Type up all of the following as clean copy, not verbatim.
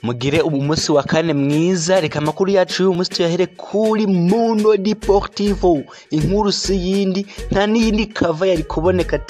Mugire umunsi wa kane mwiza. Reka amakuru yacu y'uyu munsi tuyahere kuri Mundo Deportivo. Inkuru si yindi, nta n'iyindi kava yari kuboneka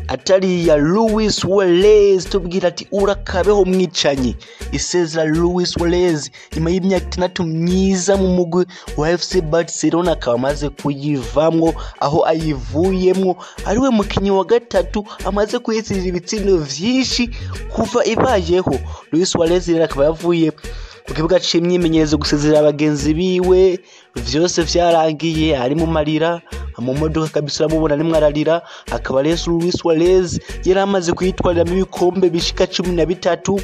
atari ya Luis Suarez. Tubwira ati urakabeho mwicanyi. Isezera Luis Suarez nyuma y'imyaka 6 myiza mu mugwi wa FC Barcelona, akaba amaze kuyivamwo, aho ayivuyemwo ariwe mukinyi wa gatatu amaze kuyitsindira ibitsindo vyinshi kuva ibayeho. Luis Suarez rero akaba yavuye ku kibuga c'imyimenyerezo gusezerera abagenzi biwe, vyose vyarangiye ari mu marira mu modoka kabisa, uramubona arimwo ararira. Akaba rero Luis Suarez yari amaze kuyitwariramo ibikombe bishika 13,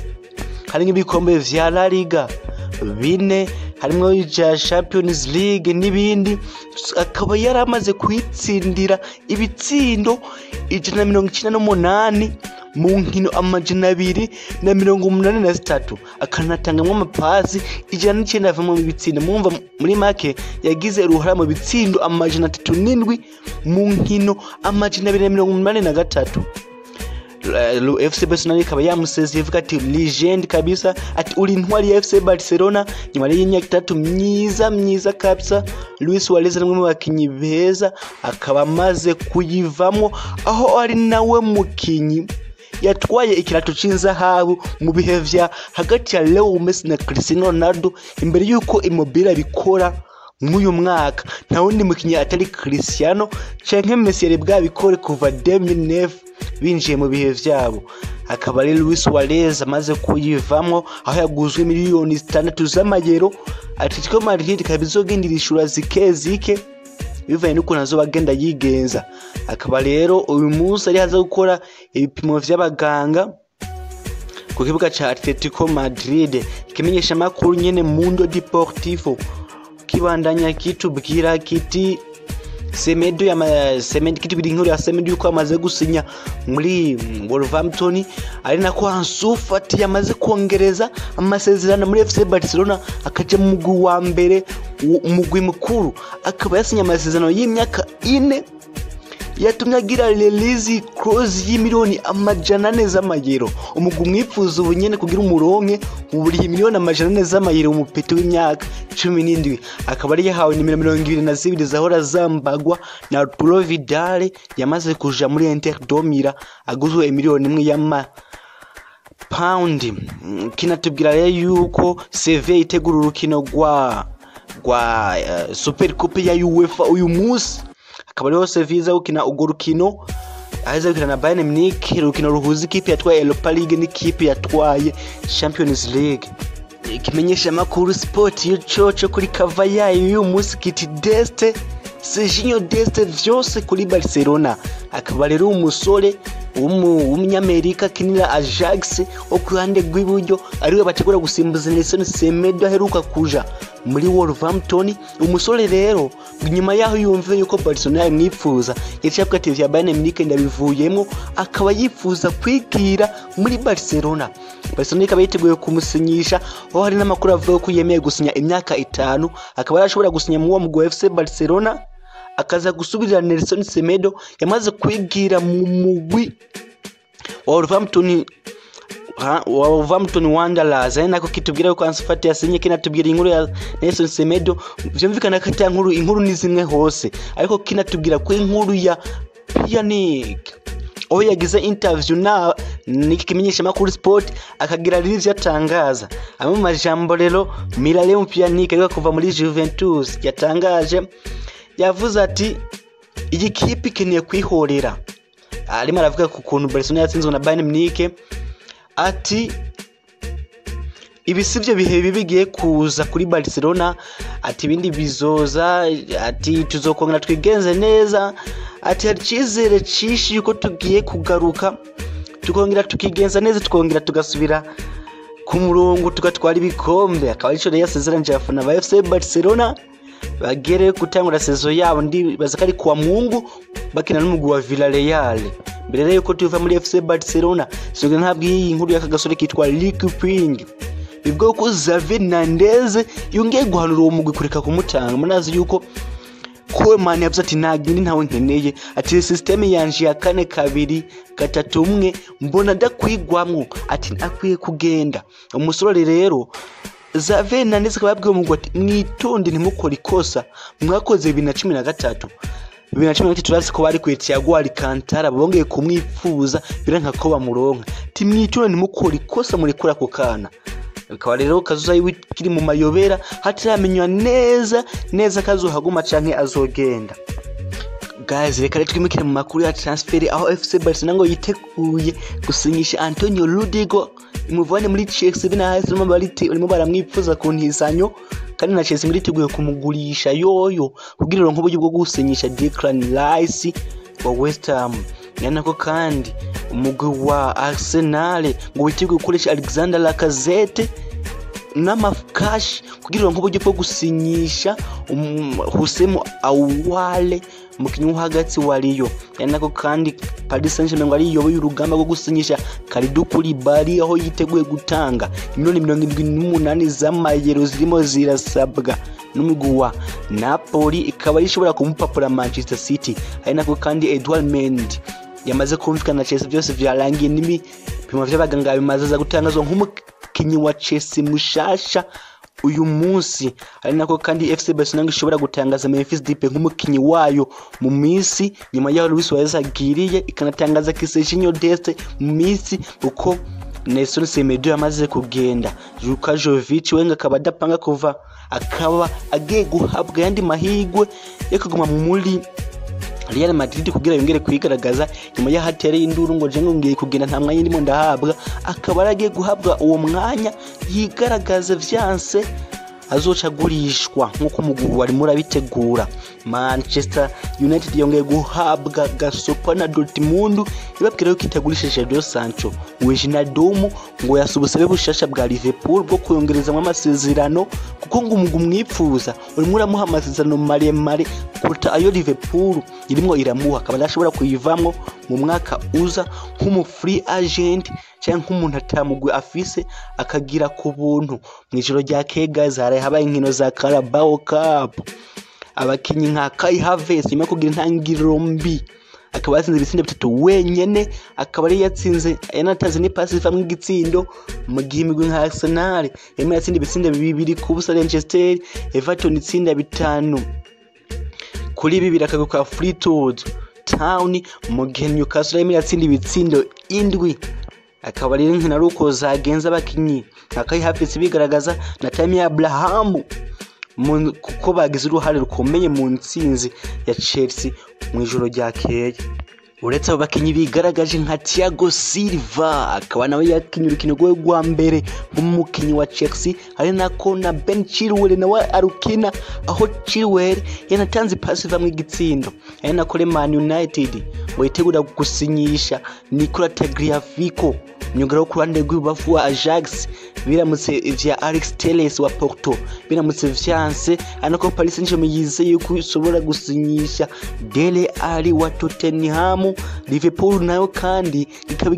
harimwo ibikombe vya La Liga bine, harimwo ivya Champions League n'ibindi. Akaba yari amaze kuyitsindira ibitsindo 198 mu nkino 283, akanatangamwo amapasi 109 avamwo ibitsindo. Mumva muri make yagize uruhara mu bitsindo 307 mu nkino 283. FC Barcelona ikaba yamusezeye ivuga ati legend kabisa, ati uri intwari ya FC Barcelona nyuma y'imyaka 3 myiza myiza kabisa. Luis Suarez ni umwe mu bakinyi beza, akaba amaze kuyivamwo, aho ari nawe mukinyi yatwaye ikirato c'inzahabu mu bihe vya hagati ya Leo Messi na Cristiano Ronaldo imbere y'uko Immobile abikora mw'uyu mwaka. Nta wundi mukinyi atari Cristiano canke Messi yari bwabikore kuva 2009 binjiye mu bihe vyabo. Akaba ari Luis Suarez amaze kuyivamwo, aho yaguzwe miliyoni 6 z'amayero. Atletico Madrid ikaba izogenda irishura zike zike bivanye n'ukuntu azoba agenda yigenza. Akaba rero uyu munsi ari haza gukora ibipimo vy'abaganga ku kibuga ca Atletico Madrid. Ikimenyesha makuru nyene Mundo Deportivo kibandanya kitubwira kiti Semedo ya Semedo, kitubwira inkuru ya Semedo yuko amaze gusinya muri Wolverhampton, ari nako Ansu Fati yamaze kongereza amasezerano muri FC Barcelona, akaja mu mugwi wa mbere, umugwi mukuru. Akaba yasinye amasezerano y'imyaka 4 yatumye agira release clause y'imiliyoni 400 z'amayero. Umugwi umwifuza ubu nyene kugira umuronke uburiye miliyoni 400 z'amayero, umupeti w'imyaka 17. Akaba ari yahawe nimero 22 zahora zambagwa na Arturo Vidal yamaze kuja muri Inter de Milan, aguzwe miliyoni 1 y'ama paundi. Kinatubwira rero yuko Sevilla itegura urukino rwa Super Coupe ya UEFA uyu munsi. Akaba ariho Sevilla iza gukina urwo rukino, aho gukina na Bayern Munich, urukino ruhuza ikipe yatwaye Europa League n'ikipe yatwaye Champions League. Ikimenyesha makuru Sport coco kuri cover yayo y'uyu munsi kiti Dest, Serginho Dest vyose kuri Barcelona. Akaba rero umusore w'umunyamerika akinira Ajax wo ku ruhande rw'iburyo, ariwe bategura gusimbuza Nelson Semedo aheruka kuja muri Wolverhampton. Umusore rero nyuma yaho yumve yuko Barcelona yamwifuza, yaciye avuga ati vya Bayern Munich ndabivuyemo, akaba yifuza kwigira muri Barcelona. Barcelona ikaba yiteguye kumusinyisha, aho hari n'amakuru avuga ko yemeye gusinya imyaka 5, akaba yarashobora gusinya mu wo mugwi wa FC Barcelona, akaza gusubirira Nelson Semedo yamaze kwigira mu mugwi wa Wolverhampton, wa Wolverhampton Wanderers. Ari nako kitubwira yuko Ansu Fati yasinye, kinatubwira inkuru ya Nelson Semedo. Vyumvikana ko ata nkuru, inkuru ni zimwe hose, ariko kinatubwira ko inkuru ya Pjanic, aho yagize interview na niki kimenyesha makuru Sport, akagira rero ivyo atangaza. Amwe mu majambo rero Miralem Pjanic ariko kuva muri Juventus yatangaje, yavuze ati iyi kipe ikeneye kwihorera. Arimo aravuga ku kuntu Barcelona yatsinzwe na Bayern Munich, ati ibi si byo bihe bibi bigiye kuza kuri Barcelona, ati ibindi bizoza, ati tuzokongera twigenze neza, ati hari icyizere cyinshi yuko tugiye kugaruka tukongera tukigenza neza, tukongera tugasubira ku murongo, tugatwara ibikombe. Akaba arico rero yasezeranije abafana ba FC Barcelona bagere gutangura saison yabo, ndibaza ko ari kuwa Mungu bakina n'umugwi wa Villarreal. Mbere rero yuko tuva muri FC Barcelona, sinigeze ntabwo iyi nkuru y'aka gasore kitwa Riqui Puig, bivuga ko Xavi Hernandez yongeye guhanura uwo mugwi kureka kumutanga. Munazi yuko Koeman yavuze ati nagende, ntawe nkeneye, ati système yanje ya 4-2-3-1 mbona adakwigwamwo, ati akwiye kugenda. Umusore rero Xavi Hernandez akaba yabwiye umugwi ati mwitonde, ntimukore ikosa mwakoze 2013. 2013 urazi ko bari kuri Thiago Alcantara, bongeye kumwipfuza biranka ko bamuronka. Ati mwitonde, ntimukore ikosa, murekure ako kana. Bikaba rero kazoza yiwe kiri mu mayobera, hataramenywa neza neza kazohaguma canke azogenda. Guys, reka rero twimukire mu makuru ya transfer, aho FC Barcelona ngo yiteguye gusinyisha Antonio Rudiger imuvane muri Chelsea. Bina hasi barimo baramwipfuza ku ntizanyo, kandi na Chelsea ngo iriteguye kumugurisha yoyo kugira ironke uburyo bwo gusinyisha Declan Rice wa West Ham. Nako kandi umugwi wa Arsenal ngo witeguye gukoresha Alexander Lacazette n'amakashi kugira ngo uburyo bwo gusinyisha Houssem Aouar, umukinnyi wo hagati wa Lyon. Nako kandi Paris Saint-Germain ngo ariyoboye urugamba rwo gusinyisha Kalidou Koulibaly, aho yiteguye gutanga miliyoni 78 z'amayero zirimo zirasabwa n'umugwi wa Napoli, ikaba ishobora kumupapura Manchester City. Ari nako kandi Edouard Mendy yamaze kumvikana na Chelsea, byose vyarangiye n'ibipimo vy'abaganga bimaze gutangazwa nk'umukinyi wa Chelsea mushasha uyu munsi. Ari nako kandi FC Barcelona ishobora gutangaza Memphis Depay nk'umukinyi wayo mu minsi nyuma y'aho Luis Suarez agiriye, ikanatangaza Serginho Dest mu minsi uko Nelson Semedo yamaze kugenda. Luka Jovic we akaba adapanga kuva, akaba agiye guhabwa ayandi mahirwe yo kuguma muri Real Madrid kugira yongere kwigaragaza nyuma y'aho atereye induru ngo je ngo ngiye kugenda, nta mwanya ndimo ndahabwa. Akaba aragiye guhabwa uwo mwanya yigaragaza, vyanse azoca agurishwa nk'uko umugwi warimo urabitegura. Manchester United yongeye guhabwa gasopo na Dortmund, ibabwira yuko itagurishije Jadon Sancho. Wijnaldum ngo yasa ubusabe bushasha bwa Liverpool bwo kuyongerezamwo amasezerano, kuko ngo umugwi umwipfuza urimo uramuha amasezerano maremare kuruta ayo Liverpool irimwo iramuha, akaba adashobora kuyivamwo mu mwaka uza nk'umu free agent cyangwa nk'umuntu atamugwi afise, akagira ku buntu. Mu ijoro rya Kegazi haraye habaye inkino za Carabao Cup. Abakinyi nka Kai Havertz, nyuma yo kugira intangiriro mbi, akaba yatsinze ibitsindo bitatu wenyene, akaba ari yatsinze yanatanze n'ipasi ivamwo igitsindo, mu gihe imigwi nka Arsenal yarimo yatsinda ibitsindo 2-0 Leicester, Everton itsinda 5-2 akagwi ka Fleetwood Town, mu gihe Newcastle yarimo iratsinda ibitsindo 7. Akaba rero inkino ari uko zagenze, abakinyi nka Kai Havertz bigaragaza na Tammy Abraham kuko bagize uruhare rukomeye mu ntsinzi ya Chelsea mu ijoro ryakeye. Uretse abo bakinyi bigaragaje, nka Thiago Silva akaba nawe yakinye urukino rwe rwa mbere nk'umukinyi wa Chelsea, ari nako na Ben Chilwell nawe arukina, aho Chilwell yanatanze ipasi ivamwo igitsindo. Ari nako Man United ngo yitegura gusinyisha Nicola Tagliafico, myugariro wo ku ruhande rw'ibubafu wa Ajax, biramutse vya Alex Telles wa Porto biramutse vyanse. Ari nako Paris Saint-Germain yizeye yuko ishobora gusinyisha Dele Alli wa Tottenham. Liverpool nayo kandi ikaba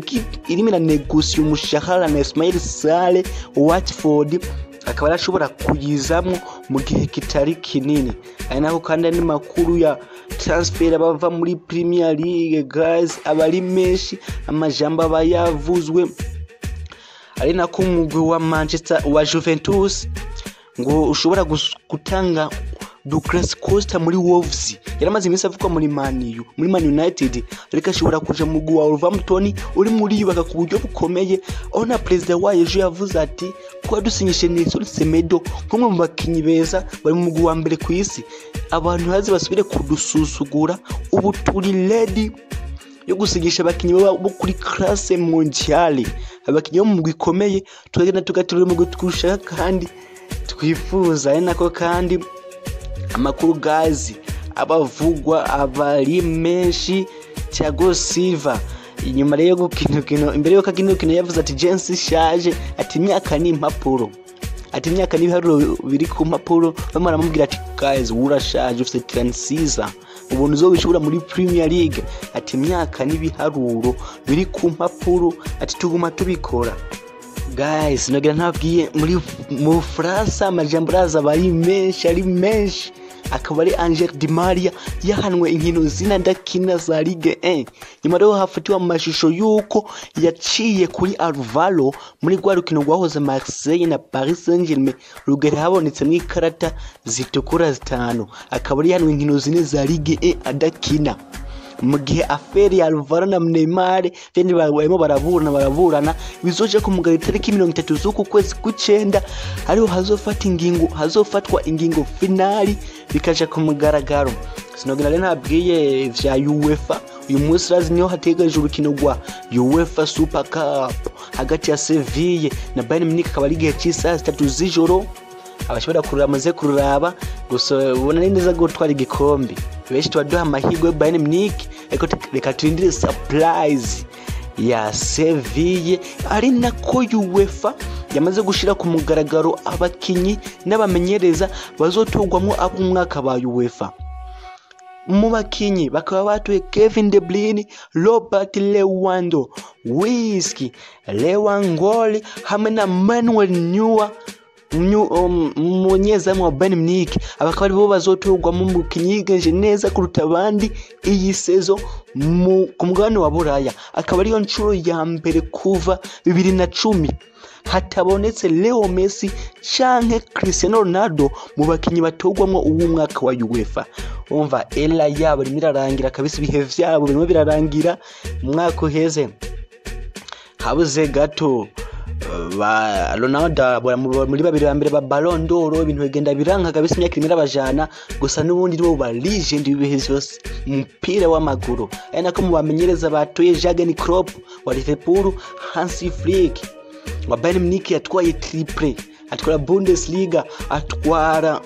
irimo iranegosia umushahara na Ismail Sarr Watford, akaba arashobora kuyizamwo mu gihe kitari kinini. Ari nako kandi andi makuru ya transfer abava muri Premier League, guys, aba ari menshi, amajambo aba yavuzwe. Ari nako umugwi wa Manchester wa Juventus ngo ushobora gutanga Douglas Costa muri Wolves. Yaramaze iminsi avugwa muri Man U, muri Man United, ariko ashobora kuja mu mugwi wa Wolverhampton uri muri yubaka ku buryo bukomeye, aho na perezida wayo ejo yavuze ati kuba dusinyishe Nelson Semedo nk'umwe mu bakinyi beza bari mu mugwi wa mbere ku isi, abantu hazi basubire kudusuzugura, ubu turi ready yo gusinyisha abakinyi bo kuri classe mondiale, abakinyi bo mu mugwi ikomeye, tukagenda tugaturira umugwi twushaka kandi twifuza. Ari nako kandi amakuru gazi abavugwa aba ari menshi. Thiago Silva inyuma rero yo gukina urukino, imbere yuko akina urukino, yavuze ati Jensi shaje, ati imyaka ni impapuro, ati imyaka n'ibiharuro biri ku mpapuro. Bamwe baramubwira ati guys, urashaje, ufite 36, ubuntu uzobishobora muri Premier League? Ati imyaka n'ibiharuro biri ku mpapuro, ati tuguma tubikora. Guys, nagira ntabwiye muri mu Bufaransa amajambo araza aba ari menshi, ari menshi. Akaba ari Angel Di Maria yahanwe inkino zine adakina za Ligue 1, nyuma rero hafatiwe amashusho y'uko yaciye kuri Alvaro muri rwa rukino rwahoze Marseille na Paris Saint-Germain, rugari habonetsemwo ikarata zitukura zitanu. Akaba ari yahanwe inkino zine za Ligue 1 adakina, mu gihe affaire ya Alvaro na Neymar vyene barimo baraburana bizoja ku mugabo itariki 30 z'uku kwezi kw'icenda, ariho hazofata ingingo, hazofatwa ingingo finale bikaja ku mugaragaro. Sinogera rero ntabwiye vya UEFA. Uyu munsi razi niho hategereje urukino rwa UEFA Super Cup hagati ya Seville na Bayern Munich, akaba ari igihe c'isaha 3 z'ijoro. Abashobora kurura muze kururaba. Gusa ubona ni neza gutwara igikombe, benshi tubaduha amahirwe Bayern Munich, ariko reka turindire surprise ya Seville. Ari nako UEFA yamaze gushira ku mugaragaro abakinyi n'abamenyereza bazotorwamwo ab'umwaka ba UEFA. Mu bakinyi bakaba batoye Kevin De Bruyne, Robert Lewandowski, Lewangoli hamwe na Manuel Neuer, umunyezamu wa Bayern Munich. Aba akaba aribo bazotorwamo umukinyi yigenje neza kuruta abandi iyi saison ku mugabane wa Buraya. Akaba ariyo nshuro ya mbere kuva 2010 hatabonetse Leo Messi canke Cristiano Ronaldo mu bakinyi batorwamwo uw'umwaka wa UEFA. Umva, era yabo irimo irarangira kabisa, ibihe vyabo birimo birarangira. Umwaka uheze habuze gato ba Ronaldo muri babiri ba mbere ba Ballon d'Or, ibintu bigenda biranka kabisa, imyaka irimo irabajana. Gusa n'ubundi nibo ba legend b'ibihe vyose umupira w'amaguru. Ari nako mu bamenyereza batoye Jurgen Klopp wa Liverpool, Hansi Flick wa Bayern Munich yatwaye triple, atwara Bundesliga, atwara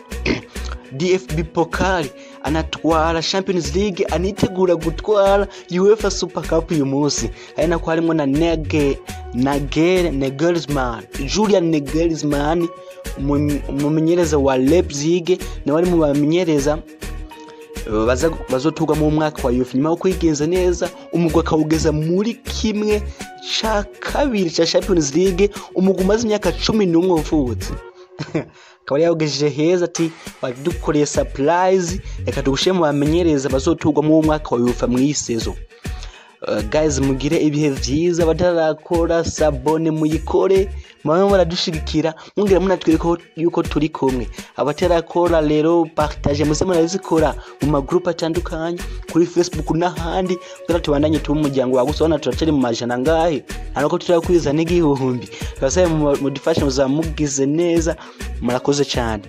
DFB Pokal, anatwara Champions League, anitegura gutwara UEFA Super Cup uyu munsi. Ari nako harimo na Nage Nagel Nagelsmann, Julian Nagelsmann, umumenyereza wa Leipzig, nawe ari mu bamenyereza bazotorwa mu mwaka wa UEFA, nyuma yo kwigenza neza umugwi akawugeza muri kimwe ca kabiri ca Champions League, umugwi umaze imyaka 11 uvutse, akaba yawugejeje heza. Ati badukoreye surprise, reka tugushire mu bamenyereza bazotorwa mu mwaka wa UEFA mw'iyi saison. Guys, mugire ibihe vyiza. Batarakora s'abonner muyikore, mube muradushigikira, mwongera munatwereka yuko turi kumwe. Abatarakora rero partage, muze murazikora mu magroupe atandukanye kuri Facebook n'ahandi, kugira tubandanye tuba umuryango wagutse. Urabona turacari mu majana angahe, nta nuko turakwiza n'igihumbi. Turasabe mudufashe, muzamugize neza. Murakoze cyane.